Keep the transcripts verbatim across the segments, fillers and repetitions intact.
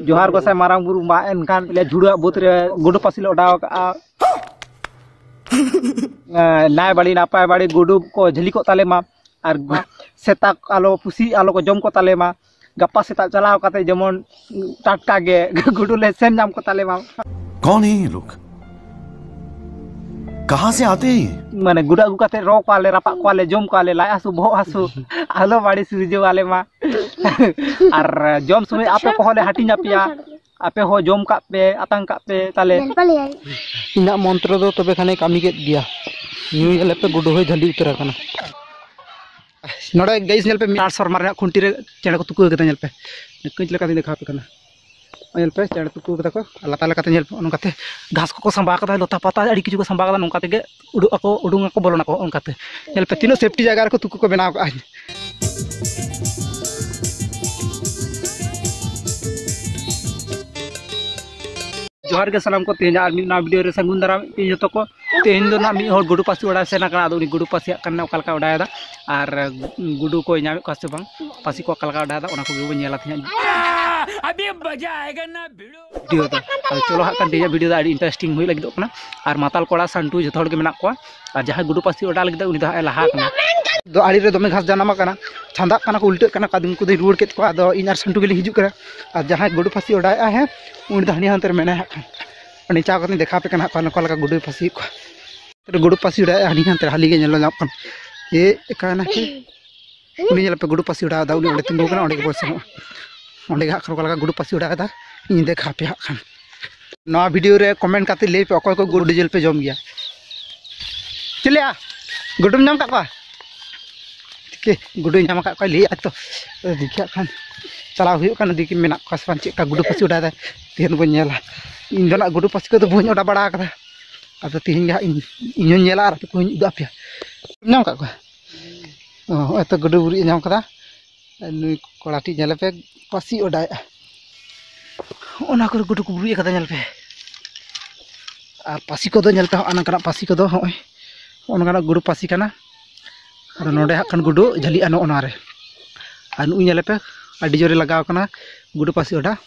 ᱡᱚᱦᱟᱨ ᱜᱚᱸᱥᱟᱭ ᱢᱟᱨᱟᱝ ᱵᱩᱨᱩ ᱢᱟ, ᱮᱱᱠᱷᱟᱱ ᱟᱞᱮ ᱡᱷᱩᱲᱟᱹᱣᱟᱜ ᱵᱟᱹᱫᱽ ᱨᱮ ᱜᱩᱰᱩ ᱯᱟᱹᱥᱤ ᱞᱮ ᱚᱰᱟᱣ ᱟᱠᱟᱫᱼᱟ᱾ ᱮᱸ, ᱱᱟᱭ ᱵᱟᱹᱲᱤ ᱱᱟᱯᱟᱭ ᱵᱟᱹᱲᱤ ᱜᱩᱰᱩ ᱠᱚ ᱡᱷᱟᱹᱞᱤ ᱠᱚᱜ ᱛᱟᱞᱮ ᱢᱟ, ᱟᱨ ᱜᱩ-, ᱥᱮᱛᱟ ᱟᱞᱚ, ᱯᱩᱥᱤ ᱟᱞᱚ ᱠᱚ ᱡᱚᱢ ᱠᱚ ᱛᱟᱞᱮ ᱢᱟ᱾ ᱜᱟᱯᱟ ᱥᱮᱛᱟᱜ ᱪᱟᱞᱟᱣ ᱠᱟᱛᱮ ᱡᱮᱢᱚᱱ ᱴᱟᱴᱠᱟ ᱜᱮ ᱜᱩᱰᱩ ᱞᱮ ᱥᱮᱱ ᱧᱟᱢ ᱠᱚ ᱛᱟᱞᱮ ᱢᱟ᱾ कौन है ये लोग? कहाँ से आते हैं ये? ᱢᱟᱱᱮ ᱜᱩᱰᱩ ᱟᱹᱜᱩ ᱠᱟᱛᱮ ᱨᱚ ᱠᱚᱣᱟᱞᱮ, ᱨᱟᱯᱟᱜ ᱠᱚᱣᱟᱞᱮ, ᱡᱚᱢ ᱠᱚᱣᱟᱞᱮ, ᱞᱟᱡ ᱦᱟᱹᱥᱩ, ᱵᱚᱦᱚᱜ ᱦᱟᱹᱥᱩ ᱟᱞᱚ ᱵᱟᱹᱲᱤ ᱥᱤᱨᱡᱟᱹᱣ ᱟᱞᱮ ᱢᱟ᱾ ᱟᱨ ᱡᱚᱢ ᱥᱚᱢᱚᱭ ᱟᱯᱮ ᱠᱚᱦᱚᱸ ᱞᱮ ᱦᱟᱹᱴᱤᱧ ᱟᱯᱮᱭᱟ, ᱟᱯᱮ ᱦᱚᱸ ᱡᱚᱢ ᱠᱟᱜ ᱯᱮ, ᱟᱛᱟᱝ ᱠᱟᱜ ᱯᱮ ᱛᱟᱞᱮ᱾ ᱤᱧᱟᱹᱜ ᱢᱚᱱᱛᱨᱚ ᱫᱚ ᱛᱚᱵᱮ ᱠᱷᱟᱱᱮ ᱠᱟᱹᱢᱤ ᱠᱮᱫ ᱜᱮᱭᱟ᱾ ᱧᱩᱭ ᱟᱞᱮ ᱯᱮ, ᱜᱩᱰᱩ ᱦᱚᱸᱭ ᱡᱷᱟᱹᱞᱤ ᱩᱛᱟᱹᱨ ᱟᱠᱟᱱᱟ᱾ ᱱᱚᱰᱮ ᱜᱟᱭᱤᱥ ᱧᱮᱞ ᱯᱮ, ᱢᱤᱫ transformer ᱨᱮᱱᱟᱜ ᱠᱷᱩᱱᱴᱤ ᱨᱮ ᱪᱮᱬᱮ ᱠᱚ ᱛᱩᱠᱟᱹ ᱠᱟᱫᱟ᱾ ᱧᱮᱞ ᱯᱮ, ᱱᱤᱠᱟᱹᱧ ᱞᱮᱠᱟᱛᱮᱧ ᱫᱮᱠᱷᱟᱣ ᱟᱯᱮ ᱠᱟᱱᱟ᱾ ᱧᱮᱞ ᱯᱮ, ᱪᱮᱬᱮ ᱛᱩᱠᱟᱹ ᱠᱟᱫᱟ ᱠᱚ, ᱟᱨ ᱞᱟᱛᱟᱨ ᱞᱮᱠᱟᱛᱮ ᱧᱮᱞ ᱯᱮ, ᱱᱚᱝᱠᱟᱛᱮ ᱜᱷᱟᱥ ᱠᱚᱠᱚ ᱥᱟᱸᱵᱟᱣ ᱠᱟᱫᱟ, ᱞᱚᱛᱟ ᱯᱟᱛᱟ ᱟᱹᱰᱤ ᱠᱤᱪᱷᱩ ᱠᱚ ᱥᱟᱸᱵᱟᱣ ᱠᱟᱫᱟ, ᱱᱚᱝᱠᱟ ᱛᱮᱜᱮ ᱩᱰᱩᱠ ᱟᱠᱚ, ᱩᱰᱩᱝ ᱟᱠᱚ, ᱵᱚᱞᱚᱱᱟᱠᱚ᱾ ᱚᱱᱠᱟᱛᱮ ᱧᱮᱞ ᱯᱮ, ᱛᱤᱱᱟᱹᱜ safety ᱡᱟᱭᱜᱟ ᱨᱮᱠᱚ ᱛᱩᱠᱟᱹ ᱠᱚ ᱵᱮᱱᱟᱣ ᱠᱟᱜᱼᱟ᱾ ᱡᱚᱦᱟᱨ ᱜᱮ ᱥᱟᱱᱟᱢ ᱠᱚ, ᱛᱮᱦᱮᱧ ᱟᱨ ᱢᱤᱫ ᱱᱟᱣᱟ video ᱨᱮ ᱥᱟᱹᱜᱩᱱ ᱫᱟᱨᱟᱢ ᱯᱮ ᱡᱚᱛᱚ ᱠᱚ᱾ ᱛᱮᱦᱮᱧ ᱫᱚ ᱱᱟᱜ ᱢᱤᱫ ᱦᱚᱲ ᱜᱩᱰᱩ ᱯᱟᱹᱥᱤ ᱚᱰᱟᱣ ᱥᱮᱱ ᱟᱠᱟᱱᱟ, ᱟᱫᱚ ᱩᱱᱤ ᱜᱩᱰᱩ ᱯᱟᱹᱥᱤ ᱦᱟᱸᱜ ᱠᱷᱟᱱ ᱚᱠᱟ ᱞᱮᱠᱟ ᱚᱰᱟᱣᱮᱫᱟ, ᱟᱨ ᱜᱩᱰᱩ ᱠᱚᱭ ᱧᱟᱢᱮᱫ ᱠᱚᱣᱟ ᱥᱮ ᱵᱟᱝ, ᱯᱟᱹᱥᱤ ᱠᱚ ᱚᱠᱟ ᱞᱮᱠᱟ ᱚᱰᱟᱣᱮᱫᱟ, ᱚᱱᱟ ᱠᱚᱜᱮ ᱵᱚᱱ ᱧᱮᱞᱟ ᱛᱮᱦᱮᱧ᱾ ᱟᱵᱷᱤ ᱢᱟᱡᱟ ᱟᱭᱮᱜᱟ ᱱᱟ ᱵᱷᱤᱲᱩ᱾ Video ᱫᱚ᱾ ᱟᱫᱚ ᱪᱚᱞᱚ ᱦᱟᱸᱜ ᱠᱷᱟᱱ ᱛᱮᱦᱮᱧᱟᱜ video ᱫᱚ ᱟᱹᱰᱤ interesting ᱦᱩᱭ ᱞᱟᱹᱜᱤᱫᱚᱜ ᱠᱟᱱᱟ᱾ ᱟᱨ ᱢᱟᱛᱟᱞ ᱠᱚᱲᱟ ᱥᱟᱱᱴᱩ ᱡᱚᱛᱚ ᱦᱚᱲ ᱜᱮ ᱢᱮᱱᱟᱜ ᱠᱚᱣᱟ᱾ ᱟᱨ ᱡᱟᱦᱟᱸᱭ ᱜᱩᱰᱩ ᱯᱟᱹᱥᱤ ᱚᱰᱟᱣ ᱞᱟᱹᱜᱤᱫ ᱩᱱᱤ ᱫᱚ ᱦᱟᱸᱜ ᱮ ᱞᱟᱦᱟ ᱟᱠᱟᱱᱟ᱾ ᱫᱚ ᱟᱲᱮ ᱨᱮ ᱫᱚᱢᱮ ᱜᱷᱟᱥ ᱡᱟᱱᱟᱢ ᱟᱠᱟᱱᱟ, ᱪᱷᱟᱸᱫᱟᱜ ᱠᱟᱱᱟ ᱠᱚ, ᱩᱞᱴᱟᱹᱜ ᱠᱟᱱᱟ, ᱠᱟᱫᱤᱢ ᱠᱚᱫᱚᱭ ᱨᱩᱣᱟᱹᱲ ᱠᱮᱫ ᱠᱚᱣᱟ᱾ ᱟᱫᱚ ᱤᱧ ᱟᱨ ᱥᱟᱱᱴᱩ ᱜᱮᱞᱮ ᱦᱤᱡᱩᱜ ᱠᱟᱱᱟ᱾ ᱟᱨ ᱡᱟᱦᱟᱸᱭ ᱜᱩᱰᱩ ᱯᱟᱹᱥᱤ ᱚᱰᱟᱣᱮᱫᱼᱟ, ᱦᱮᱸ, ᱩᱱᱤ ᱫᱚ ᱦᱟᱹᱱᱤ ᱦᱟᱱᱛᱮ ᱨᱮ ᱢᱮᱱᱟᱭ ᱦᱟᱸᱜ ᱠᱷᱟᱱ᱾ ᱚᱸᱰᱮ ᱪᱟᱣ ᱠᱟᱛᱮᱧ ᱫᱮᱠᱷᱟᱣ ᱟᱯᱮ ᱠᱟᱱᱟ ᱦᱟᱸᱜ ᱠᱷᱟᱱ, ᱚᱠᱟ ᱞᱮᱠᱟ ᱜᱩᱰᱩᱭ ᱯᱟᱹᱥᱤᱭᱮᱫ ᱠᱚᱣᱟ᱾ ᱜᱩᱰᱩ ᱯᱟᱹᱥᱤ ᱚᱰᱟᱣᱮᱫᱼᱟ, ᱦᱟᱹᱱᱤ ᱦᱟᱱᱛᱮ ᱨᱮ, ᱦᱟᱹᱞᱤ ᱜᱮ ᱧᱮᱞ ᱧᱟᱢᱚᱜ ᱠᱟᱱᱟ᱾ ᱮ, ᱮᱠᱟᱭᱱᱟ ᱠᱤ? ᱩᱱᱤ ᱧᱮᱞ ᱯᱮ, ᱜᱩᱰᱩ ᱯᱟᱹᱥᱤ ᱚᱰᱟᱣ ᱮᱫᱟ, ᱩᱱᱤ ᱚᱸᱰᱮ ᱛᱤᱸᱜᱩ ᱠᱟᱱᱟ, ᱚᱸᱰᱮ ᱜᱮ ᱵᱚᱞ ᱥᱮᱱᱚᱜᱼᱟ᱾ ᱚᱸᱰᱮ ᱜᱮ ᱦᱟᱸᱜ ᱠᱷᱟᱱ ᱚᱠᱟ ᱞᱮᱠᱟ ᱜᱩᱰᱩ ᱯᱟᱹᱥᱤ ᱚᱰᱟᱣ ᱮᱫᱟ, ᱤᱧ ᱫᱮᱠᱷᱟᱣ ᱟᱯᱮᱭᱟ ᱦᱟᱸᱜ ᱠᱷᱟᱱ᱾ ᱱᱚᱣᱟ video ᱨᱮ comment ᱠᱟᱛᱮ ᱞᱟᱹᱭ ᱯᱮ, ᱚᱠᱚᱭ ᱠᱚ ᱜᱩᱰᱩ ᱡᱤᱞ ᱯᱮ ᱡᱚᱢ ᱜᱮᱭᱟ? ᱪᱤᱞᱤᱭᱟ? ᱜᱩᱰᱩᱢ ᱧᱟᱢ ᱠᱟᱜ ᱠᱚᱣᱟ? ᱴᱷᱤᱠ, ᱜᱩᱰᱩᱭ ᱧᱟᱢ ᱟᱠᱟᱫ ᱠᱚᱣᱟ, ᱞᱟᱹᱭ ᱟᱭ ᱛᱚ᱾ ᱫᱮᱠᱷᱤ ᱦᱟᱸᱜ ᱠᱷᱟᱱ ᱪᱟᱞᱟᱣ ᱦᱩᱭᱩᱜ ᱠᱟᱱᱟ, ᱫᱮᱠᱷᱤ ᱢᱮᱱᱟᱜ ᱠᱚᱣᱟ ᱥᱮ ᱵᱟᱝ, ᱪᱮᱫ ᱞᱮᱠᱟ ᱜᱩᱰᱩ ᱯᱟᱹᱥᱤ ᱚᱰᱟᱣ ᱮᱫᱟᱭ, ᱛᱮᱦᱮᱧ ᱵᱚᱱ ᱧᱮᱞᱟ᱾ ᱤᱧ ᱫᱚ ᱱᱟᱜ ᱜᱩᱰᱩ ᱯᱟᱹᱥᱤ ᱠᱚᱫᱚ ᱵᱟᱹᱧ ᱚᱰᱟᱣ ᱵᱟᱲᱟ ᱟᱠᱟᱫᱟ, ᱟᱫᱚ ᱛᱮᱦᱮᱧ ᱜᱮ ᱦᱟᱸᱜ ᱤᱧ, ᱤᱧ ᱦᱚᱸᱧ ᱧᱮᱞᱟ ᱟᱨ ᱟᱯᱮ ᱠᱚᱦᱚᱸᱧ ᱩᱫᱩᱜ ᱟᱯᱮᱭᱟ᱾ ᱧᱟᱢ ᱠᱟᱜ ᱠᱚᱣᱟ? ᱚ, ᱦᱚᱸᱜᱼᱚᱭ ᱛᱚ ᱜᱩᱰᱩ ᱵᱩᱨᱩᱡ ᱮ ᱧᱟᱢ ᱠᱟᱫᱟ᱾ ᱱᱩᱭ ᱠᱚᱲᱟ ᱴᱷᱤᱡ ᱧᱮᱞᱮ ᱯᱮ, ᱯᱟᱹᱥᱤ ᱚᱰᱟᱣᱮᱫᱼᱟ᱾ ᱚᱱᱟ ᱠᱚᱨᱮ ᱜᱩᱰᱩ ᱠᱚ ᱵᱩᱨᱩᱡ ᱟᱠᱟᱫᱟ, ᱧᱮᱞ ᱯᱮ᱾ ᱟᱨ ᱯᱟᱹᱥᱤ ᱠᱚᱫᱚ ᱧᱮᱞ ᱯᱮ, ᱦᱚᱸᱜᱼᱚ ᱱᱚᱝᱠᱟᱱᱟᱜ ᱯᱟᱹᱥᱤ ᱠᱚᱫᱚ, ᱦᱚᱸᱜᱼᱚᱭ, ᱦᱚᱸᱜᱼᱚ ᱱᱚᱝᱠᱟᱱᱟᱜ ᱜᱩᱰᱩ ᱯᱟᱹᱥᱤ ᱠᱟᱱᱟ᱾ ᱟᱫᱚ ᱱᱚᱰᱮ ᱦᱟᱸᱜ ᱠᱷᱟᱱ ᱜᱩᱰᱩ ᱡᱷᱟᱹᱞᱤᱜᱼᱟ ᱱᱚᱜᱼᱚ ᱱᱚᱣᱟ ᱨᱮ᱾ ᱟᱨ ᱱᱩᱜᱼᱩᱭ ᱧᱮᱞᱮ ᱯᱮ, ᱟᱹᱰᱤ ᱡᱳᱨᱮ ᱞᱟᱜᱟᱣ ᱠᱟᱱᱟ ᱜᱩᱰᱩ ᱯᱟᱹᱥᱤ ᱚᱰᱟᱣ᱾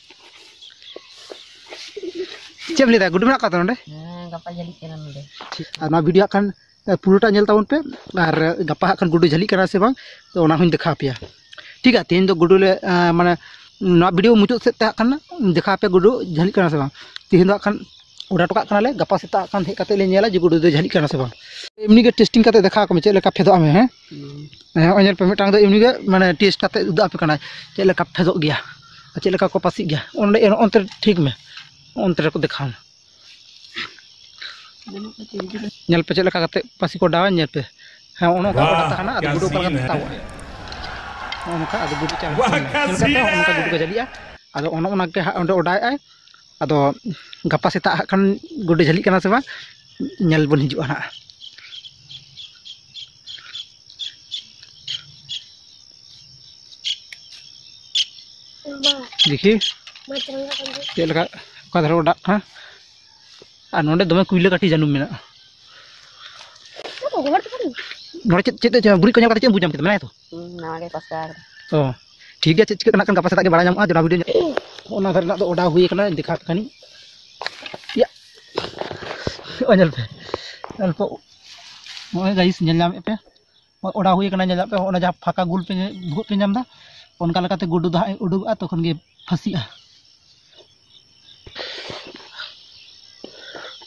ᱪᱮᱫ ᱮᱢ ᱞᱟᱹᱭᱫᱟ, ᱜᱩᱰᱩ ᱢᱮᱱᱟᱜ ᱠᱚᱣᱟ ᱛᱚ ᱱᱚᱰᱮ? ᱦᱮᱸ, ᱜᱟᱯᱟ ᱡᱷᱟᱹᱞᱤᱜ ᱠᱟᱱᱟ ᱱᱚᱰᱮ᱾ ᱴᱷᱤᱠ, ᱟᱨ ᱱᱚᱣᱟ ᱵᱷᱤᱰᱤᱭᱳ ᱦᱟᱸᱜ ᱠᱷᱟᱱ ᱯᱩᱨᱟᱹᱴᱟ ᱧᱮᱞ ᱛᱟᱵᱚᱱ ᱯᱮ, ᱟᱨ ᱜᱟᱯᱟ ᱦᱟᱸᱜ ᱠᱷᱟᱱ ᱜᱩᱰᱩ ᱡᱷᱟᱹᱞᱤᱜ ᱠᱟᱱᱟ ᱥᱮ ᱵᱟᱝ, ᱛᱚ ᱚᱱᱟ ᱦᱚᱸᱧ ᱫᱮᱠᱷᱟᱣ ᱯᱮᱭᱟ᱾ ᱴᱷᱤᱠ ᱜᱮᱭᱟ, ᱛᱮᱦᱮᱧ ᱫᱚ ᱜᱩᱰᱩ ᱞᱮ, ᱟᱸ, ᱢᱟᱱᱮ ᱱᱚᱣᱟ ᱵᱷᱤᱰᱤᱭᱳ ᱢᱩᱪᱟᱹᱫ ᱥᱮᱫ ᱛᱮ ᱦᱟᱸᱜ ᱠᱷᱟᱱ ᱫᱮᱠᱷᱟᱣ ᱯᱮ ᱜᱩᱰᱩ ᱡᱷᱟᱹᱞᱤᱜ ᱠᱟᱱᱟ ᱥᱮ ᱵᱟᱝ᱾ ᱛᱮᱦᱮᱧ ᱫᱚ ᱦᱟᱸᱜ ᱠᱷᱟᱱ ᱚᱰᱟᱣ ᱦᱚᱴᱚ ᱠᱟᱜ ᱠᱟᱱᱟᱞᱮ, ᱜᱟᱯᱟ ᱥᱮᱛᱟᱜ ᱦᱟᱸᱜ ᱠᱷᱟᱱ ᱦᱮᱡ ᱠᱟᱛᱮ ᱞᱮ ᱧᱮᱞᱟ ᱡᱮ ᱜᱩᱰᱩ ᱫᱚ ᱡᱷᱟᱹᱞᱤᱜ ᱠᱟᱱᱟ ᱥᱮ ᱵᱟᱝ᱾ ᱮᱢᱱᱤ ᱜᱮ ᱴᱮᱥᱴᱤᱝ ᱠᱟᱛᱮ ᱫᱮᱠᱷᱟᱣ ᱠᱚᱢᱮ ᱪᱮᱫ ᱞᱮᱠᱟ ᱯᱷᱮᱫᱚᱜᱼᱟ ᱢᱮ, ᱦᱮᱸ? ᱦᱩᱸ᱾ ᱦᱮᱸ, ᱦᱚᱸᱜᱼᱚᱭ ᱧᱮᱞ ᱯᱮ, ᱢᱤᱫᱴᱟᱝ ᱫᱚ ᱮᱢᱱᱤ ᱜᱮ ᱢᱟᱱᱮ ᱴᱮᱥᱴ ᱠᱟᱛᱮ ᱩᱫᱩᱜ ᱟᱯᱮ ᱠᱟᱱᱟᱭ ᱪᱮᱫ ᱞᱮᱠᱟ ᱯᱷᱮᱫᱚᱜ ᱜᱮᱭᱟ ᱟᱨ ᱪᱮᱫ ᱞᱮᱠᱟ ᱠᱚ ᱯᱟᱹᱥᱤᱜ ᱜᱮᱭᱟ᱾ ᱚᱸᱰᱮ ᱚᱱᱛᱮ ᱨᱮ ᱴᱷᱤᱠ ᱢᱮ, ᱚᱱᱛᱮ ᱨᱮᱠᱚ ᱫᱮᱠᱷᱟᱣ ᱢᱮ᱾ ᱧᱮᱞ ᱯᱮ ᱪᱮᱫ ᱞᱮᱠᱟ ᱠᱟᱛᱮ ᱯᱟᱹᱥᱤ ᱠᱚ ᱚᱰᱟᱣᱟ, ᱧᱮᱞ ᱯᱮ᱾ ᱦᱮᱸ, ᱚᱱᱮ ᱚᱱᱠᱟ ᱚᱰᱟᱣ ᱛᱟᱦᱮᱱᱟ, ᱟᱫᱚ ᱜᱩᱰᱩ ᱚᱠᱟ ᱞᱮᱠᱟ ᱛᱮ ᱛᱟᱵᱚᱜᱼᱟ᱾ ᱱᱚᱜᱼᱚ ᱱᱚᱝᱠᱟ, ᱟᱫᱚ ᱜᱩᱰᱩ ᱪᱟᱞᱟᱜ ᱠᱟᱱᱟ᱾ ᱧᱮᱞ ᱠᱟᱛᱮ ᱱᱚᱜᱼᱚ ᱱᱚᱝᱠᱟ ᱜᱩᱰᱩ ᱠᱚ ᱡᱷᱟᱹᱞᱤᱜᱼᱟ᱾ ᱟᱫᱚ ᱚᱱᱮ ᱚᱱᱟ ᱜᱮ ᱦᱟᱸᱜ ᱚᱸᱰᱮ ᱚᱰᱟᱣᱮᱫᱼᱟᱭ᱾ ᱟᱫᱚ ᱜᱟᱯᱟ ᱥᱮᱛᱟᱜ ᱦᱟᱸᱜ ᱠᱷᱟᱱ ᱜᱩᱰᱩ ᱡᱷᱟᱹᱞᱤᱜ ᱠᱟᱱᱟ ᱥᱮ ᱵᱟᱝ, ᱧᱮᱞ ᱵᱚᱱ ᱦᱤᱡᱩᱜᱼᱟ ᱦᱟᱸᱜ᱾ ᱫᱮᱠᱷᱤ ᱪᱮᱫ ᱞᱮᱠᱟ, ᱚᱠᱟ ᱫᱷᱟᱨᱮ ᱚᱰᱟᱜ ᱠᱟᱱᱟ᱾ ᱟᱨ ᱱᱚᱰᱮ ᱫᱚᱢᱮ ᱠᱩᱭᱞᱟᱹ ᱠᱟᱹᱴᱷᱤ ᱡᱟᱹᱱᱩᱢ ᱢᱮᱱᱟᱜᱼᱟ᱾ ᱱᱚᱰᱮ ᱪᱮᱫ, ᱪᱮᱫ, ᱪᱮᱫ ᱵᱩᱨᱤᱡ ᱠᱚ ᱧᱮᱞ ᱠᱟᱛᱮ ᱪᱮᱫ ᱮᱢ ᱵᱩᱡᱽ ᱧᱟᱢ ᱠᱮᱫᱟ? ᱢᱮᱱᱟᱭᱟ ᱛᱚ? ᱦᱩᱸ, ᱱᱟᱣᱟ ᱜᱮ ᱯᱟᱥᱠᱟ ᱟᱠᱟᱱᱟ᱾ ᱚ, ᱴᱷᱤᱠ ᱜᱮᱭᱟ, ᱪᱮᱫ ᱪᱤᱠᱟᱹᱜ ᱠᱟᱱᱟ ᱠᱷᱟᱱ ᱜᱟᱯᱟ ᱥᱮᱛᱟᱜ ᱜᱮ ᱵᱟᱲᱟᱭ ᱧᱟᱢᱚᱜᱼᱟ, ᱡᱚᱱᱟ ᱵᱷᱤᱰᱤᱭᱳ ᱧᱮᱞ᱾ ᱚᱱᱟ ᱫᱷᱟᱨᱮ ᱨᱮᱱᱟᱜ ᱫᱚ ᱚᱰᱟᱣ ᱦᱩᱭ ᱠᱟᱱᱟ, ᱫᱮᱠᱷᱟᱣ ᱯᱮ ᱠᱟᱹᱱᱟᱹᱧ᱾ ᱭᱟ᱾ ᱱᱚᱜᱼᱚᱭ ᱧᱮᱞ ᱯᱮ, ᱧᱮᱞ ᱯᱮ, ᱱᱚᱜᱼᱚᱭ ᱜᱟᱭᱤᱥ ᱧᱮᱞ ᱧᱟᱢᱮᱫ ᱯᱮ, ᱚᱰᱟᱣ ᱦᱩᱭ ᱠᱟᱱᱟ, ᱧᱮᱞ ᱧᱟᱢ ᱯᱮ, ᱚᱱᱟ ᱡᱟᱦᱟᱸ ᱯᱷᱟᱸᱠᱟ ᱜᱳᱞ ᱯᱮ ᱧᱮ-, ᱵᱷᱩᱜᱟᱹᱜ ᱯᱮ ᱧᱟᱢ ᱮᱫᱟ, ᱚᱱᱠᱟ ᱞᱮᱠᱟᱛᱮ ᱜᱩᱰᱩ ᱫᱚ ᱦᱟᱸᱜ ᱮ ᱩᱰᱩᱠᱚᱜᱼᱟ, ᱛᱚᱠᱷᱚᱱ ᱜᱮ ᱯᱷᱟᱹᱥᱤᱜᱼᱟ᱾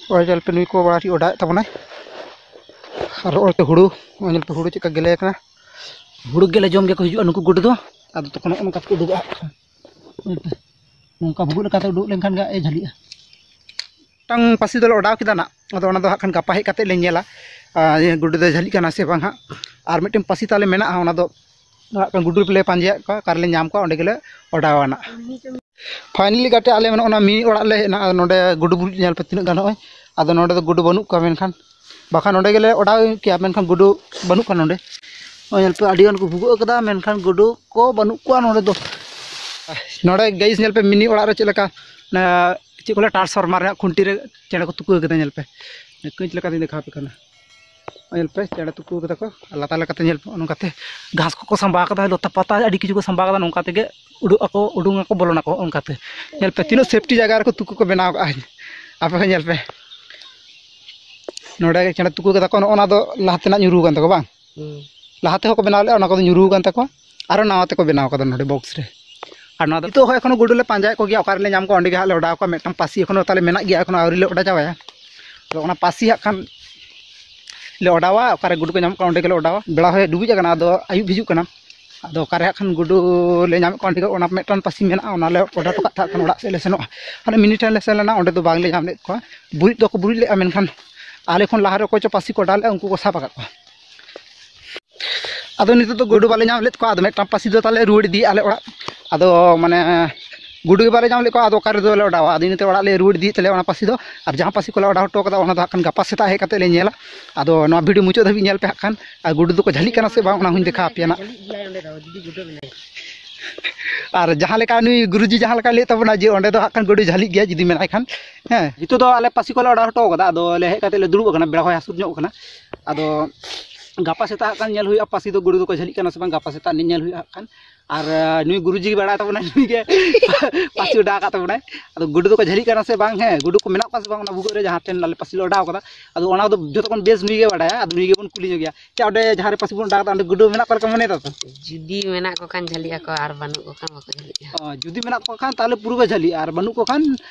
ᱱᱚᱜᱼᱚᱭ ᱧᱮᱞ ᱯᱮ, ᱱᱩᱭ ᱠᱚ ᱵᱟᱲᱟ ᱴᱷᱤᱠ ᱚᱰᱟᱣᱮᱫ ᱛᱟᱵᱚᱱᱟᱭ᱾ ᱟᱨ ᱱᱚᱜᱼᱚᱭ ᱯᱮ ᱦᱩᱲᱩ, ᱱᱚᱜᱼᱚᱭ ᱧᱮᱞ ᱯᱮ ᱦᱩᱲᱩ ᱪᱮᱫᱠᱟ ᱜᱮᱞᱮ ᱟᱠᱟᱱᱟ᱾ ᱦᱩᱲᱩ ᱜᱮᱞᱮ ᱡᱚᱢ ᱜᱮᱠᱚ ᱦᱤᱡᱩᱜᱼᱟ ᱱᱩᱠᱩ ᱜᱩᱰᱩ ᱫᱚ᱾ ᱟᱫᱚ ᱛᱚᱠᱷᱚᱱ ᱱᱚᱜᱼᱚ ᱱᱚᱝᱠᱟ ᱠᱚ ᱩᱰᱩᱠᱚᱜᱼᱟ ᱦᱟᱸᱜ ᱠᱷᱟᱱ᱾ ᱱᱚᱝᱠᱟ ᱵᱷᱩᱜᱟᱹᱜ ᱞᱮᱠᱟᱛᱮ ᱩᱰᱩᱠ ᱞᱮᱱᱠᱷᱟᱱ ᱜᱮ ᱦᱟᱸᱜ ᱮ ᱡᱷᱟᱹᱞᱤᱜᱼᱟ᱾ ᱢᱤᱫᱴᱟᱝ ᱯᱟᱹᱥᱤ ᱫᱚᱞᱮ ᱚᱰᱟᱣ ᱠᱮᱫᱟ ᱱᱟᱜ, ᱟᱫᱚ ᱚᱱᱟ ᱫᱚ ᱦᱟᱸᱜ ᱠᱷᱟᱱ ᱜᱟᱯᱟ ᱦᱮᱡ ᱠᱟᱛᱮᱫ ᱞᱮ ᱧᱮᱞᱟ, ᱟᱨ ᱜᱩᱰᱩ ᱫᱚᱭ ᱡᱷᱟᱹᱞᱤᱜ ᱠᱟᱱᱟ ᱥᱮ ᱵᱟᱝ ᱦᱟᱸᱜ᱾ ᱟᱨ ᱢᱤᱫᱴᱮᱱ ᱯᱟᱹᱥᱤ ᱛᱟᱞᱮ ᱢᱮᱱᱟᱜᱼᱟ, ᱚᱱᱟ ᱫᱚ ᱦᱟᱸᱜ ᱠᱷᱟᱱ ᱜᱩᱰᱩ ᱞᱮ ᱯᱟᱸᱡᱟᱭᱮᱫ ᱠᱚᱣᱟ, ᱚᱠᱟ ᱨᱮᱞᱮ ᱧᱟᱢ ᱠᱚᱣᱟ, ᱚᱸᱰᱮ ᱜᱮᱞᱮ ᱚᱰᱟᱣᱟ ᱱᱟᱜ᱾ ᱯᱷᱟᱭᱱᱟᱞᱤ ᱜᱟᱛᱮ, ᱟᱞᱮ ᱱᱚᱜᱼᱚ ᱱᱟ ᱢᱤᱱᱤ ᱚᱲᱟᱜ ᱞᱮ ᱦᱮᱡ ᱮᱱᱟ, ᱟᱨ ᱱᱚᱰᱮ ᱜᱩᱰᱩ ᱵᱩᱨᱩᱡ ᱧᱮᱞ ᱯᱮ ᱛᱤᱱᱟᱹᱜ ᱜᱟᱱ ᱱᱚᱜᱼᱚᱭ᱾ ᱟᱫᱚ ᱱᱚᱰᱮ ᱫᱚ ᱜᱩᱰᱩ ᱵᱟᱹᱱᱩᱜ ᱠᱚᱣᱟ, ᱢᱮᱱᱠᱷᱟᱱ ᱵᱟᱠᱷᱟᱱ ᱱᱚᱰᱮ ᱜᱮᱞᱮ ᱚᱰᱟᱣ ᱠᱮᱭᱟ, ᱢᱮᱱᱠᱷᱟᱱ ᱜᱩᱰᱩ ᱵᱟᱹᱱᱩᱜ ᱠᱚᱣᱟ ᱱᱚᱰᱮ᱾ ᱱᱚᱜᱼᱚᱭ ᱧᱮᱞ ᱯᱮ, ᱟᱹᱰᱤ ᱜᱟᱱ ᱠᱚ ᱵᱷᱩᱜᱟᱹᱜ ᱟᱠᱟᱫᱟ, ᱢᱮᱱᱠᱷᱟᱱ ᱜᱩᱰᱩ ᱠᱚ ᱵᱟᱹᱱᱩᱜ ᱠᱚᱣᱟ ᱱᱚᱰᱮ ᱫᱚ᱾ ᱱᱚᱰᱮ ᱜᱟᱭᱤᱥ ᱧᱮᱞ ᱯᱮ, ᱢᱤᱱᱤ ᱚᱲᱟᱜ ᱨᱮ ᱪᱮᱫ ᱞᱮᱠᱟ, ᱚᱱᱟ ᱪᱮᱫ ᱠᱚ ᱞᱟᱹᱭᱟ, ᱴᱨᱟᱱᱥᱯᱷᱚᱨᱢᱟᱨ ᱨᱮᱱᱟᱜ ᱠᱷᱩᱱᱴᱤ ᱨᱮ ᱪᱮᱬᱮ ᱠᱚ ᱛᱩᱠᱟᱹ ᱟᱠᱟᱫᱟ᱾ ᱧᱮᱞ ᱯᱮ, ᱠᱟᱹᱪ ᱞᱮᱠᱟᱛᱤᱧ ᱫᱮᱠᱷᱟᱣ ᱟᱯᱮ ᱠᱟᱱᱟ᱾ ᱧᱮᱞ ᱯᱮ, ᱪᱮᱬᱮ ᱛᱩᱠᱟᱹ ᱠᱟᱫᱟ ᱠᱚ, ᱟᱨ ᱞᱟᱛᱟᱨ ᱞᱮᱠᱟᱛᱮ ᱧᱮᱞ ᱯᱮ, ᱱᱚᱝᱠᱟᱛᱮ ᱜᱷᱟᱥ ᱠᱚᱠᱚ ᱥᱟᱢᱵᱟᱣ ᱠᱟᱫᱟ, ᱞᱚᱛᱟ ᱯᱟᱛᱟ ᱟᱹᱰᱤ ᱠᱤᱪᱷᱩ ᱠᱚ ᱥᱟᱢᱵᱟᱣ ᱠᱟᱫᱟ, ᱱᱚᱝᱠᱟ ᱛᱮᱜᱮ ᱩᱰᱩᱠ ᱟᱠᱚ, ᱩᱰᱩᱝ ᱟᱠᱚ, ᱵᱚᱞᱚᱱᱟᱠᱚ, ᱚᱱᱠᱟᱛᱮ᱾ ᱧᱮᱞ ᱯᱮ, ᱛᱤᱱᱟᱹᱜ ᱥᱮᱯᱴᱤ ᱡᱟᱭᱜᱟ ᱨᱮᱠᱚ ᱛᱩᱠᱟᱹ ᱠᱚ ᱵᱮᱱᱟᱣ ᱠᱟᱜᱼᱟ᱾ ᱟᱯᱮ ᱦᱚᱸ ᱧᱮᱞ ᱯᱮ, ᱱᱚᱰᱮ ᱪᱮᱬᱮ ᱛᱩᱠᱟᱹ ᱠᱟᱫᱟ ᱠᱚ, ᱱᱚᱜᱼᱚ ᱱᱟ ᱫᱚ ᱞᱟᱦᱟ ᱛᱮᱱᱟᱜ ᱧᱩᱨᱩ ᱠᱟᱱ ᱛᱟᱠᱚᱣᱟ ᱵᱟᱝ? ᱞᱟᱦᱟ ᱛᱮᱦᱚᱸ ᱠᱚ ᱵᱮᱱᱟᱣ ᱞᱮᱫᱼᱟ, ᱚᱱᱟ ᱠᱚᱫᱚ ᱧᱩᱨᱩ ᱠᱟᱱ ᱛᱟᱠᱚᱣᱟ, ᱟᱨᱚ ᱱᱟᱣᱟ ᱛᱮᱠᱚ ᱵᱮᱱᱟᱣ ᱠᱟᱫᱟ ᱱᱚᱰᱮ ᱵᱚᱠᱥ ᱨᱮ᱾ ᱟᱨ ᱱᱚᱣᱟ ᱫᱚ ᱱᱤᱛᱚᱜ ᱦᱚᱸ ᱮᱠᱷᱚᱱᱳ ᱜᱩᱰᱩ ᱞᱮ ᱯᱟᱸᱡᱟᱭᱮᱫ ᱠᱚᱜᱮᱭᱟ, ᱚᱠᱟ ᱨᱮᱞᱮ ᱧᱟᱢ ᱠᱚᱣᱟ ᱚᱸᱰᱮ ᱜᱮ ᱦᱟᱸᱜ ᱞᱮ ᱚᱰᱟᱣ ᱠᱚᱣᱟ᱾ ᱢᱤᱫᱴᱟᱝ ᱯᱟᱹᱥᱤ ᱮᱠᱷᱚᱱᱳ ᱛᱟᱞᱮ ᱢᱮᱱᱟᱜ ᱜᱮᱭᱟ, ᱮᱠᱷᱚᱱᱳ ᱟᱹᱣᱨᱤ ᱞᱮ ᱚᱰᱟᱣ ᱪᱟᱵᱟᱭᱟ᱾ ᱛᱚ ᱚᱱᱟ ᱯᱟᱹᱥᱤ ᱦᱟᱸᱜ ᱠᱷᱟᱱ ᱞᱮ ᱚᱰᱟᱣᱟ, ᱚᱠᱟᱨᱮ ᱜᱩᱰᱩ ᱠᱚ ᱧᱟᱢᱚᱜ ᱠᱟᱱᱟ ᱚᱸᱰᱮ ᱜᱮᱞᱮ ᱚᱰᱟᱣᱟ᱾ ᱵᱮᱲᱟ ᱦᱚᱸ ᱰᱩᱵᱩᱡ ᱟᱠᱟᱱᱟ, ᱟᱫᱚ ᱟᱹᱭᱩᱵ ᱦᱤᱡᱩᱜ ᱠᱟᱱᱟ, ᱟᱫᱚ ᱚᱠᱟᱨᱮ ᱦᱟᱸᱜ ᱠᱷᱟᱱ ᱜᱩᱰᱩ ᱞᱮ ᱧᱟᱢᱮᱫ ᱠᱚᱣᱟ ᱚᱸᱰᱮ ᱜᱮ᱾ ᱚᱱᱟ ᱢᱤᱫᱴᱟᱝ ᱯᱟᱹᱥᱤ ᱢᱮᱱᱟᱜᱼᱟ, ᱚᱱᱟ ᱞᱮ ᱚᱰᱟᱣ ᱦᱚᱴᱚ ᱠᱟᱜ ᱛᱮ ᱦᱟᱸᱜ ᱠᱷᱟᱱ ᱚᱲᱟᱜ ᱥᱮᱫ ᱞᱮ ᱥᱮᱱᱚᱜᱼᱟ᱾ ᱦᱟᱱᱮ ᱢᱤᱱᱤ ᱴᱷᱮᱱ ᱞᱮ ᱥᱮᱱ ᱞᱮᱱᱟ, ᱚᱸᱰᱮ ᱫᱚ ᱵᱟᱝᱞᱮ ᱧᱟᱢ ᱞᱮᱫ ᱠᱚᱣᱟ᱾ ᱵᱩᱨᱩᱡ ᱫᱚᱠᱚ ᱵᱩᱨᱩᱡ ᱞᱮᱫᱼᱟ, ᱢᱮᱱᱠᱷᱟᱱ ᱟᱞᱮ ᱠᱷᱚᱱ ᱞᱟᱦᱟᱨᱮ ᱚᱠᱚᱭ ᱪᱚ ᱯᱟᱹᱥᱤ ᱠᱚ ᱚᱰᱟᱣ ᱞᱮᱫᱼᱟ, ᱩᱱᱠᱩ ᱠᱚ ᱥᱟᱵ ᱟᱠᱟᱫ ᱠᱚᱣᱟ᱾ ᱟᱫᱚ ᱱᱤᱛᱚᱜ ᱫᱚ ᱜᱩᱰᱩ ᱵᱟᱞᱮ ᱧᱟᱢ ᱞᱮᱫ ᱠᱚᱣᱟ᱾ ᱟᱫᱚ ᱢᱤᱫᱴᱟᱝ ᱯᱟᱹᱥᱤ ᱫᱚ ᱛᱟᱞᱮ ᱨᱩᱣᱟᱹᱲ ᱤᱫᱤᱭᱮᱫᱼᱟ ᱞᱮ ᱚᱲᱟᱜ᱾ ᱟᱫᱚ ᱢᱟᱱᱮ ᱜᱩᱰᱩ ᱜᱮ ᱵᱟᱞᱮ ᱧᱟᱢ ᱞᱮᱫ ᱠᱚᱣᱟ, ᱟᱫᱚ ᱚᱠᱟ ᱨᱮᱫᱚ ᱞᱮ ᱚᱰᱟᱣᱟ? ᱟᱫᱚ ᱤᱱᱟᱹᱛᱮ ᱚᱲᱟᱜ ᱞᱮ ᱨᱩᱣᱟᱹᱲ ᱤᱫᱤᱭᱮᱫ ᱛᱟᱞᱮᱭᱟ ᱚᱱᱟ ᱯᱟᱹᱥᱤ ᱫᱚ᱾ ᱟᱨ ᱡᱟᱦᱟᱸ ᱯᱟᱹᱥᱤ ᱠᱚᱞᱮ ᱚᱰᱟᱣ ᱦᱚᱴᱚ ᱠᱟᱫᱟ, ᱚᱱᱟ ᱫᱚ ᱦᱟᱸᱜ ᱠᱷᱟᱱ ᱜᱟᱯᱟ ᱥᱮᱛᱟᱜ ᱦᱮᱡ ᱠᱟᱛᱮ ᱞᱮ ᱧᱮᱞᱟ᱾ ᱟᱫᱚ ᱱᱚᱣᱟ ᱵᱷᱤᱰᱤᱭᱳ ᱢᱩᱪᱟᱹᱫ ᱫᱷᱟᱹᱵᱤᱡ ᱧᱮᱞ ᱯᱮ ᱦᱟᱸᱜ ᱠᱷᱟᱱ, ᱟᱨ ᱜᱩᱰᱩ ᱫᱚᱠᱚ ᱡᱷᱟᱹᱞᱤᱜ ᱠᱟᱱᱟ ᱥᱮ ᱵᱟᱝ, ᱚᱱᱟ ᱦᱚᱸᱧ ᱫᱮᱠᱷᱟᱣ ᱟᱯᱮᱭᱟ ᱱᱟᱜ᱾ ᱟᱨ ᱡᱟᱦᱟᱸ ᱞᱮᱠᱟ ᱱᱩᱭ ᱜᱩᱨᱩᱡᱤ ᱡᱟᱦᱟᱸ ᱞᱮᱠᱟᱭ ᱞᱟᱹᱭᱮᱫ ᱛᱟᱵᱚᱱᱟ ᱡᱮ ᱚᱸᱰᱮ ᱫᱚ ᱦᱟᱸᱜ ᱠᱷᱟᱱ ᱜᱩᱰᱩ ᱡᱷᱟᱹᱞᱤᱜ ᱜᱮᱭᱟ ᱡᱩᱫᱤ ᱢᱮᱱᱟᱭ ᱠᱷᱟᱱ, ᱦᱮᱸ᱾ ᱱᱤᱛᱚᱜ ᱫᱚ ᱟᱞᱮ ᱯᱟᱹᱥᱤ ᱠᱚᱞᱮ ᱚᱰᱟᱣ ᱦᱚᱴᱚ ᱠᱟᱫᱟ, ᱟᱫᱚ ᱞᱮ ᱦᱮᱡ ᱠᱟᱛᱮ ᱞᱮ ᱫᱩᱲᱩᱵ ᱟᱠᱟᱱᱟ, ᱵᱮᱲᱟ ᱦᱚᱸᱭ ᱦᱟᱹᱥᱩᱨ ᱧᱚᱜ ᱠᱟᱱᱟ᱾ ᱟᱫᱚ ᱜᱟᱯᱟ ᱥᱮᱛᱟᱜ ᱦᱟᱸᱜ ᱠᱷᱟᱱ ᱧᱮᱞ ᱦᱩᱭᱩᱜᱼᱟ, ᱯᱟᱹᱥᱤ ᱫᱚ ᱜᱩᱰᱩ ᱫᱚᱠᱚ ᱡᱷᱟᱹᱞᱤᱜ ᱠᱟᱱᱟ ᱥᱮ ᱵᱟᱝ, ᱜᱟᱯᱟ ᱥᱮᱛᱟᱜ ᱧᱮᱞ ᱦᱩᱭᱩᱜᱼᱟ ᱦᱟᱸᱜ ᱠᱷᱟᱱ᱾ ᱟᱨ, ᱟᱸ, ᱱᱩᱭ ᱜᱩᱨᱩᱡᱤ ᱜᱮ ᱵᱟᱲᱟᱭ ᱛᱟᱵᱚᱱᱟᱭ, ᱱᱩᱭ ᱜᱮ ᱯᱟᱹᱥᱤ ᱚᱰᱟᱣ ᱟᱠᱟᱫ ᱛᱟᱵᱚᱱᱟᱭ᱾ ᱟᱫᱚ ᱜᱩᱰᱩ ᱫᱚᱠᱚ ᱡᱷᱟᱹᱞᱤᱜ ᱠᱟᱱᱟ ᱥᱮ ᱵᱟᱝ, ᱦᱮᱸ, ᱜᱩᱰᱩ ᱠᱚ ᱢᱮᱱᱟᱜ ᱠᱚᱣᱟ ᱥᱮ ᱵᱟᱝ ᱚᱱᱟ ᱵᱷᱩᱜᱟᱹᱜ ᱨᱮ ᱡᱟᱦᱟᱸ ᱴᱷᱮᱱ ᱟᱞᱮ ᱯᱟᱹᱥᱤ ᱞᱮ ᱚᱰᱟᱣ ᱠᱟᱫᱟ, ᱟᱫᱚ ᱚᱱᱟ ᱫᱚ ᱡᱚᱛᱚ ᱠᱷᱚᱱ ᱵᱮᱥ ᱱᱩᱭ ᱜᱮ ᱵᱟᱲᱟᱭᱟ᱾ ᱟᱫᱚ ᱱᱩᱭ ᱜᱮᱵᱚᱱ ᱠᱩᱞᱤ ᱧᱚᱜᱮᱭᱟ, ᱪᱮᱫ ᱚᱸᱰᱮ ᱡᱟᱦᱟᱸ ᱨᱮ ᱯᱟᱹᱥᱤ ᱵᱚᱱ ᱚᱰᱟᱣ ᱠᱟᱫᱟ ᱚᱸᱰᱮ ᱜᱩᱰᱩ ᱢᱮᱱᱟᱜ ᱠᱚ ᱞᱮᱠᱟ ᱢᱚᱱᱮᱭᱮᱫᱟ ᱛᱚ? ᱡᱩᱫᱤ ᱢᱮᱱᱟᱜ ᱠᱚ ᱠᱷᱟᱱ ᱡᱷᱟᱹᱞᱤᱜ ᱟᱠᱚ, ᱟᱨ ᱵᱟᱹᱱᱩᱜ ᱠᱚ ᱠᱷᱟᱱ ᱵᱟᱠᱚ ᱡᱷᱟᱹᱞᱤᱜᱼᱟ᱾ ᱚ, ᱡᱩᱫᱤ ᱢᱮᱱᱟᱜ ᱠᱚ ᱠᱷᱟᱱ ᱛᱟᱦᱚᱞᱮ ᱯᱩᱨᱟᱹ ᱠᱚ ᱡᱷᱟᱹᱞᱤᱜᱼᱟ, ᱟᱨ ᱵᱟᱹᱱᱩᱜ ᱠᱚ ᱠᱷᱟᱱ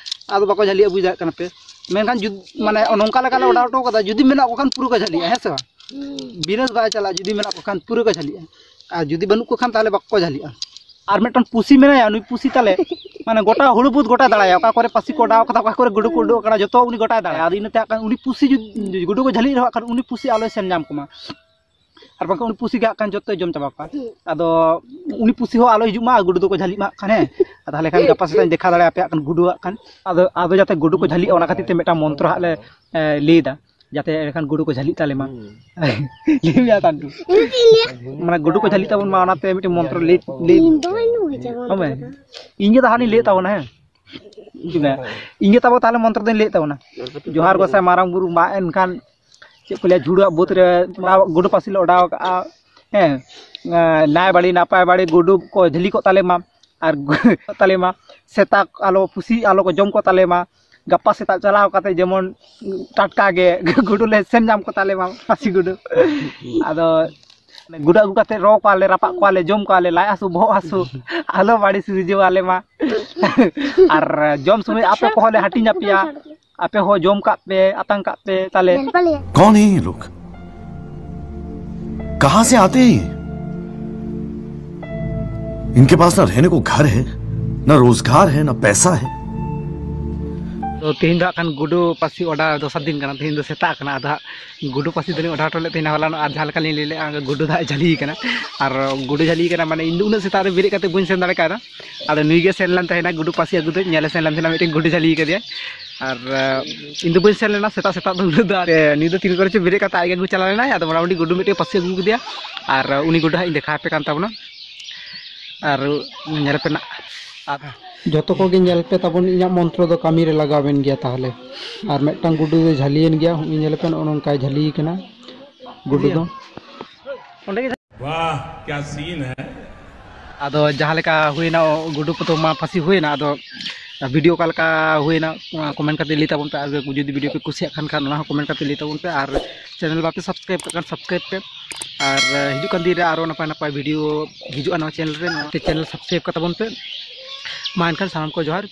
ᱟᱫᱚ ᱵᱟᱠᱚ ᱡᱷᱟᱹᱞᱤᱜᱼᱟ, ᱵᱩᱡᱽ ᱫᱟᱲᱮᱭᱟᱜ ᱠᱟᱱᱟ ᱯᱮ᱾ ᱢᱮᱱᱠᱷᱟᱱ ᱡᱩᱫ-, ᱢᱟᱱᱮ ᱱᱚᱝᱠᱟ ᱞᱮᱠᱟ ᱞᱮ ᱚᱰᱟᱣ ᱦᱚᱴᱚ ᱠᱟᱫᱟ, ᱡᱩᱫᱤ ᱢᱮᱱᱟᱜ ᱠᱚ ᱠᱷᱟᱱ ᱯᱩᱨᱟᱹ ᱠᱚ ᱡᱷᱟᱹᱞᱤᱜᱼᱟ, ᱦᱮᱸ ᱥᱮ ᱵᱟᱝ? ᱵᱤᱱᱟᱹᱥ ᱵᱟᱭ ᱪᱟᱞᱟᱜᱼᱟ, ᱡᱩᱫᱤ ᱢᱮᱱᱟᱜ ᱠᱚ ᱠᱷᱟᱱ ᱯᱩᱨᱟᱹ ᱠᱚ ᱡᱷᱟᱹᱞᱤᱜᱼᱟ, ᱟᱨ ᱡᱩᱫᱤ ᱵᱟᱹᱱᱩᱜ ᱠᱚ ᱠᱷᱟᱱ ᱛᱟᱦᱚᱞᱮ ᱵᱟᱠᱚ ᱡᱷᱟᱹᱞᱤᱜᱼᱟ᱾ ᱟᱨ ᱢᱤᱫᱴᱟᱝ ᱯᱩᱥᱤ ᱢᱮᱱᱟᱭᱟ, ᱱᱩᱭ ᱯᱩᱥᱤ ᱛᱟᱞᱮ ᱢᱟᱱᱮ ᱜᱚᱴᱟ ᱦᱩᱲᱩ ᱵᱟᱹᱫᱽ ᱜᱚᱴᱟᱭ ᱫᱟᱬᱟᱭᱟ, ᱚᱠᱟ ᱠᱚᱨᱮ ᱯᱟᱹᱥᱤ ᱠᱚ ᱚᱰᱟᱣ ᱠᱟᱫᱟ, ᱚᱠᱟ ᱠᱚᱨᱮ ᱜᱩᱰᱩ ᱠᱚ ᱩᱰᱩᱠ ᱠᱟᱱᱟ, ᱡᱚᱛᱚ ᱩᱱᱤ ᱜᱚᱴᱟᱭ ᱫᱟᱬᱟᱭᱟ᱾ ᱟᱫᱚ ᱤᱱᱟᱹᱛᱮ ᱦᱟᱸᱜ ᱠᱷᱟᱱ ᱩᱱᱤ ᱯᱩᱥᱤ ᱡᱩᱫᱤ ᱜᱩᱰᱩ ᱠᱚ ᱡᱷᱟᱹᱞᱤᱜ ᱨᱮᱦᱚᱸ ᱦᱟᱸᱜ ᱠᱷᱟᱱ ᱩᱱᱤ ᱯᱩᱥᱤ ᱟᱞᱚᱭ ᱥᱮᱱ ᱧᱟᱢ ᱠᱚᱢᱟ᱾ ᱟᱨ ᱵᱟᱝᱠᱷᱟᱱ ᱩᱱᱤ ᱯᱩᱥᱤ ᱜᱮ ᱦᱟᱸᱜ ᱠᱷᱟᱱ ᱡᱚᱛᱚᱭ ᱡᱚᱢ ᱪᱟᱵᱟ ᱠᱚᱣᱟ᱾ ᱟᱫᱚ ᱩᱱᱤ ᱯᱩᱥᱤ ᱦᱚᱸ ᱟᱞᱚᱭ ᱦᱤᱡᱩᱜ ᱢᱟ, ᱜᱩᱰᱩ ᱫᱚᱠᱚ ᱡᱷᱟᱹᱞᱤᱜ ᱢᱟ ᱦᱟᱸᱜ ᱠᱷᱟᱱ, ᱦᱮᱸ᱾ ᱟᱨ ᱛᱟᱦᱚᱞᱮ ᱠᱷᱟᱱ ᱜᱟᱯᱟ ᱥᱮᱛᱟᱜ ᱤᱧ ᱫᱮᱠᱷᱟᱣ ᱫᱟᱲᱮᱭᱟᱯᱮᱭᱟ ᱦᱟᱸᱜ ᱠᱷᱟᱱ ᱜᱩᱰᱩ ᱦᱟᱸᱜ ᱠᱷᱟᱱ᱾ ᱟᱫᱚ, ᱟᱫᱚ ᱡᱟᱛᱮ ᱜᱩᱰᱩ ᱠᱚ ᱡᱷᱟᱹᱞᱤᱜᱼᱟ, ᱚᱱᱟ ᱠᱷᱟᱹᱛᱤᱨ ᱛᱮ ᱢᱤᱫᱴᱟᱝ ᱢᱚᱱᱛᱨᱚ ᱦᱟᱸᱜ ᱞᱮ, ᱮ, ᱞᱟᱹᱭᱫᱟ, ᱡᱟᱛᱮ ᱮᱸᱰᱮᱠᱷᱟᱱ ᱜᱩᱰᱩ ᱠᱚ ᱡᱷᱟᱹᱞᱤᱜ ᱛᱟᱞᱮ ᱢᱟ᱾ ᱞᱟᱹᱭ ᱢᱮᱭᱟ ᱛᱟᱱᱰᱩ᱾ ᱢᱟᱱᱮ ᱜᱩᱰᱩ ᱠᱚ ᱡᱷᱟᱹᱞᱤᱜ ᱛᱟᱵᱚᱱ ᱢᱟ, ᱚᱱᱟᱛᱮ ᱢᱤᱫᱴᱮᱱ ᱢᱚᱱᱛᱨᱚ ᱞᱟᱹᱭ, ᱞᱟᱹᱭ᱾ ᱦᱳᱭ᱾ ᱤᱧ ᱜᱮ ᱛᱟᱦᱚᱞᱮᱧ ᱞᱟᱹᱭᱮᱫ ᱛᱟᱵᱚᱱᱟ, ᱦᱮᱸ᱾ ᱤᱧ ᱜᱮ ᱛᱟᱵᱚ ᱛᱟᱦᱚᱞᱮ ᱢᱚᱱᱛᱨᱚ ᱫᱚᱧ ᱞᱟᱹᱭᱮᱫ ᱛᱟᱵᱚᱱᱟ᱾ ᱡᱚᱦᱟᱨ ᱜᱚᱸᱥᱟᱭ ᱢᱟᱨᱟᱝ ᱵᱩᱨᱩ, ᱢᱟ ᱮᱱᱠᱷᱟᱱ ᱪᱮᱫ ᱠᱚ ᱞᱟᱹᱭᱟ, ᱡᱷᱩᱲᱟᱹᱜ ᱵᱟᱹᱫᱽ ᱨᱮ ᱚᱰᱟᱣ, ᱜᱩᱰᱩ ᱯᱟᱹᱥᱤ ᱞᱮ ᱚᱰᱟᱣ ᱠᱟᱜᱼᱟ, ᱦᱮᱸ᱾ ᱱᱟᱭ ᱵᱟᱹᱲᱤ ᱱᱟᱯᱟᱭ ᱵᱟᱹᱲᱤ ᱜᱩᱰᱩ ᱠᱚ ᱡᱷᱟᱹᱞᱤ ᱠᱚᱜ ᱛᱟᱞᱮ ᱢᱟ, ᱟᱨ ᱜᱩ-, ᱛᱟᱞᱮ ᱢᱟ, ᱥᱮᱛᱟ ᱟᱞᱚ, ᱯᱩᱥᱤ ᱟᱞᱚ ᱠᱚ ᱡᱚᱢ ᱠᱚ ᱛᱟᱞᱮ ᱢᱟ, ᱜᱟᱯᱟ ᱥᱮᱛᱟᱜ ᱪᱟᱞᱟᱣ ᱠᱟᱛᱮ ᱡᱮᱢᱚᱱ ᱴᱟᱴᱠᱟ ᱜᱮ ᱜᱩᱰᱩ ᱞᱮ ᱥᱮᱱ ᱧᱟᱢ ᱠᱚ ᱛᱟᱞᱮ ᱢᱟ, ᱯᱟᱹᱥᱤ ᱜᱩᱰᱩ᱾ ᱟᱫᱚ ᱜᱩᱰᱩ ᱟᱹᱜᱩ ᱠᱟᱛᱮ ᱨᱚ ᱠᱚᱣᱟᱞᱮ, ᱨᱟᱯᱟᱜ ᱠᱚᱣᱟᱞᱮ, ᱡᱚᱢ ᱠᱚᱣᱟᱞᱮ, ᱞᱟᱡ ᱦᱟᱹᱥᱩ, ᱵᱚᱦᱚᱜ ᱦᱟᱹᱥᱩ, ᱟᱞᱚ ᱵᱟᱹᱲᱤᱡ ᱥᱤᱨᱡᱟᱹᱣ ᱟᱞᱮ ᱢᱟ᱾ ᱟᱨ ᱡᱚᱢ ᱥᱚᱢᱚᱭ ᱟᱯᱮ ᱠᱚᱦᱚᱸ ᱞᱮ ᱦᱟᱹᱴᱤᱧ ᱟᱯᱮᱭᱟ, ᱟᱯᱮ ᱦᱚᱸ ᱡᱚᱢ ᱠᱟᱜ ᱯᱮ, ᱟᱛᱟᱝ ᱠᱟᱜ ᱯᱮ ᱛᱟᱞᱮ᱾ कौन है ये लोग? कहां से आते हैं ये? इनके पास ना रहने को घर है, ना रोजगार है, ना पैसा है। ᱛᱚ ᱛᱮᱦᱮᱧ ᱫᱚ ᱦᱟᱸᱜ ᱠᱷᱟᱱ ᱜᱩᱰᱩ ᱯᱟᱹᱥᱤ ᱚᱰᱟᱣ ᱫᱚᱥᱟᱨ ᱫᱤᱱ ᱠᱟᱱᱟ᱾ ᱛᱮᱦᱮᱧ ᱫᱚ ᱥᱮᱛᱟᱜ ᱠᱟᱱᱟ, ᱟᱫᱚ ᱦᱟᱸᱜ ᱜᱩᱰᱩ ᱯᱟᱹᱥᱤ ᱫᱚᱞᱤᱧ ᱚᱰᱟᱣ ᱦᱚᱴᱚ ᱞᱮᱫ ᱛᱟᱦᱮᱱᱟ ᱦᱚᱞᱟᱱᱚᱜ, ᱟᱨ ᱡᱟᱦᱟᱸ ᱞᱮᱠᱟ ᱞᱤᱧ ᱞᱟᱹᱭ ᱞᱮᱫᱼᱟ, ᱜᱩᱰᱩ ᱫᱚ ᱦᱟᱸᱜ ᱡᱷᱟᱹᱞᱤ ᱠᱟᱱᱟ᱾ ᱟᱨ ᱜᱩᱰᱩ ᱡᱷᱟᱹᱞᱤ ᱠᱟᱱᱟ ᱢᱟᱱᱮ ᱤᱧ ᱫᱚ ᱩᱱᱟᱹᱜ ᱥᱮᱛᱟᱜ ᱨᱮ ᱵᱮᱨᱮᱫ ᱠᱟᱛᱮ ᱵᱟᱹᱧ ᱥᱮᱱ ᱫᱟᱲᱮ ᱠᱟᱣᱫᱟ᱾ ᱟᱫᱚ ᱱᱩᱭ ᱜᱮ ᱥᱮᱱ ᱞᱮᱱ ᱛᱟᱦᱮᱱᱟ, ᱜᱩᱰᱩ ᱯᱟᱹᱥᱤ ᱟᱹᱜᱩ ᱫᱚ ᱧᱮᱞᱮ ᱥᱮᱱ ᱞᱮᱱ ᱛᱟᱦᱮᱱᱟ, ᱢᱤᱫᱴᱮᱱ ᱜᱩᱰᱩ ᱡᱷᱟᱹᱞᱤ ᱠᱟᱫᱮᱭᱟ᱾ ᱟᱨ ᱤᱧ ᱫᱚ ᱵᱟᱹᱧ ᱥᱮᱱ ᱞᱮᱱᱟ ᱥᱮᱛᱟᱜ ᱥᱮᱛᱟᱜ ᱫᱚ ᱩᱱᱟᱹᱜ ᱫᱚ, ᱟᱨ ᱱᱩᱭ ᱫᱚ ᱛᱤᱱ ᱠᱚᱨᱮ ᱪᱚ ᱵᱮᱨᱮᱫ ᱠᱟᱛᱮ ᱟᱡ ᱜᱮ ᱟᱹᱜᱩ ᱪᱟᱞᱟᱣ ᱞᱮᱱᱟᱭ᱾ ᱟᱫᱚ ᱢᱚᱴᱟᱢᱩᱴᱤ ᱜᱩᱰᱩ ᱢᱤᱫᱴᱮᱱ ᱯᱟᱹᱥᱤ ᱟᱹᱜᱩ ᱠᱮᱫᱮᱭᱟ᱾ ᱟᱨ ᱩᱱᱤ ᱜᱩᱰᱩ ᱦᱟᱸᱜ ᱤᱧ ᱫᱮᱠᱷᱟᱣ ᱟᱯᱮ ᱠᱟᱱ ᱛᱟᱵᱚᱱᱟ᱾ ᱟᱨ ᱧᱮᱞ ᱯᱮ ᱱᱟᱜ᱾ ᱟᱨ ᱡᱚᱛᱚ ᱠᱚᱜᱮ ᱧᱮᱞ ᱯᱮ ᱛᱟᱵᱚᱱ, ᱤᱧᱟᱹᱜ ᱢᱚᱱᱛᱨᱚ ᱫᱚ ᱠᱟᱹᱢᱤ ᱨᱮ ᱞᱟᱜᱟᱣ ᱮᱱ ᱜᱮᱭᱟ ᱛᱟᱦᱚᱞᱮ᱾ ᱟᱨ ᱢᱤᱫᱴᱟᱝ ᱜᱩᱰᱩ ᱫᱚ ᱡᱷᱟᱹᱞᱤᱭᱮᱱ ᱜᱮᱭᱟ, ᱦᱚᱸᱜᱼᱚᱭ ᱧᱮᱞ ᱯᱮ, ᱱᱚᱜᱼᱚ ᱱᱚᱝᱠᱟᱭ ᱡᱷᱟᱹᱞᱤ ᱠᱟᱱᱟ ᱜᱩᱰᱩ ᱫᱚ᱾ ᱚᱸᱰᱮ ᱜᱮ वाह, क्या सीन है। ᱟᱫᱚ ᱡᱟᱦᱟᱸ ᱞᱮᱠᱟ ᱦᱩᱭᱱᱟ, ᱜᱩᱰᱩ ᱠᱚᱫᱚ ᱢᱟ ᱯᱷᱟᱹᱥᱤ ᱦᱩᱭᱱᱟ᱾ ᱟᱫᱚ ᱵᱷᱤᱰᱤᱭᱳ ᱚᱠᱟ ᱞᱮᱠᱟ ᱦᱩᱭᱱᱟ, ᱚᱱᱟ ᱠᱚᱢᱮᱱᱴ ᱠᱟᱛᱮ ᱞᱟᱹᱭ ᱛᱟᱵᱚᱱ ᱯᱮ᱾ ᱟᱨ ᱡᱩᱫᱤ ᱵᱷᱤᱰᱤᱭᱳ ᱯᱮ ᱠᱩᱥᱤᱭᱟᱜ ᱠᱷᱟᱱ, ᱠᱷᱟᱱ ᱚᱱᱟ ᱦᱚᱸ ᱠᱚᱢᱮᱱᱴ ᱠᱟᱛᱮ ᱞᱟᱹᱭ ᱛᱟᱵᱚᱱ ᱯᱮ᱾ ᱟᱨ ᱪᱮᱱᱮᱞ ᱵᱟᱯᱮ ᱥᱟᱵᱥᱠᱨᱟᱭᱤᱵ ᱠᱟᱜ ᱠᱷᱟᱱ ᱥᱟᱵᱥᱠᱨᱟᱭᱤᱵ ᱯᱮ᱾ ᱟᱨ ᱦᱤᱡᱩᱜ ᱠᱟᱱ ᱫᱤᱱ ᱨᱮ ᱟᱨᱚ ᱱᱟᱯᱟᱭ ᱱᱟᱯᱟᱭ ᱵᱷᱤᱰᱤᱭᱳ ᱦᱤᱡᱩᱜᱼᱟ ᱱᱚᱣᱟ ᱪᱮᱱᱮᱞ ᱨᱮ, ᱱᱚᱣᱟ ᱪᱮᱱᱮᱞ ᱥᱟᱵᱥᱠᱨᱟᱭᱤᱵ ᱠᱟᱛᱟ ᱵᱚᱱ ᱯᱮ᱾ ᱢᱟ ᱮᱱᱠᱷᱟᱱ ᱥᱟᱱᱟᱢ ᱠᱚ ᱡᱚᱦᱟᱨ᱾